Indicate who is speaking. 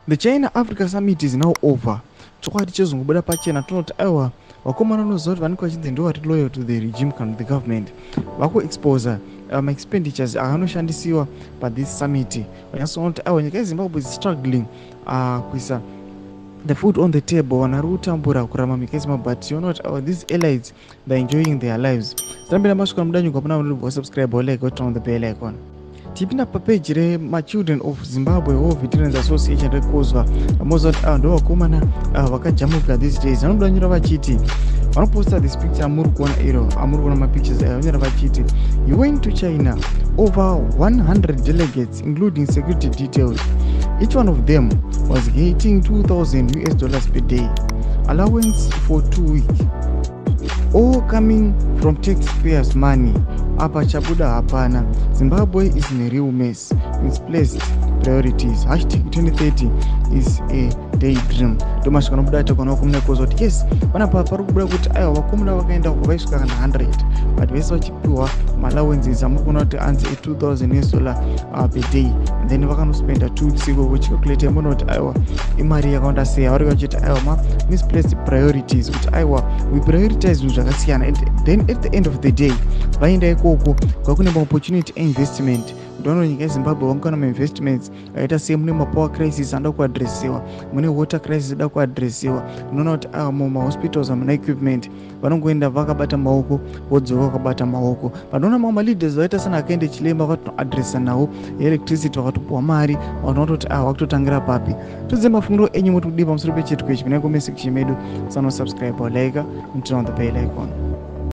Speaker 1: The China Africa Summit is now over. Chokwadi chezongobuda pachena, tinoti aiwa, vakomana vanoziva kuti vanenge vachinzi ndo vari loyal to the regime kana the government, vakuexposa maexpenditures akanoshandisiwa pathis summit. Vanyatsoona kuti aiwa, nyika yeZimbabwe is struggling kuisa the food on the table. Vanhu vari kutambura kurarama munyika yeZimbabwe, but tiona kuti these elites, they're enjoying their lives. Tirambira masvika mudanyugwa pana vanobva subscribe, like, turn on the bell icon. Tipinda papeji remaChildren of Zimbabwe War Veterans Association, rekozwa vamoziva kuti ava ndo vakomana vakajamuka these days. Vanobuda nyora vachiti, vanoposta this picture amuri kuona iro, amuri kuona mapictures aya. Vanyora vachiti, "You went to China, over 100 delegates, including security details. Each one of them was getting 2000 US dollars per day allowance for 2 weeks, all coming from taxpayers' money. Apa chabuda hapana. Zimbabwe is in a real mess. Misplaced priorities. #2030 is a daydream." Ndomasvika anobuda takuona vakomana kozwa kuti yes, panapa pari kubuda kuti aiwa, vakomana vakaenda uko vaisvika kana 100, but vese vachipiwa maallowances amuri kuona kuti anzi e2000 US dollar per day, and then vakanospenda 2 weeks ikoko. Chicalculate muona kuti aiwa, imari yakawanda sei. Vari vachiti aiwa, ma-misplaced priorities, kuti aiwa, we prioritize zvinhu zvakasiyana, and then at the end of the day vaenda ikoko kwakune maopportunity einvestment. Ndinoona nyika yeZimbabwe vangana mainvestments akaita sei? Mune mapower crisis anoda kuadresiwa, mune water crisis ida kuadresiwa. Unoona kuti ava mumahospitals hamuna equipment. Vanongoenda vakabata maoko, vodzoka vakabata maoko. Panoona mamwe maleaders vaita sana akaende Chilema, vakatoadresa nawo electricity, vakatopiwa mari. Vanhu vatoti ava vakutotangira papi? Tudze mafungiro enyu, moti kudii pamusoro pechitiko ichi? Pinai comment section medu, sanosubscribe, like and turn on the bell icon.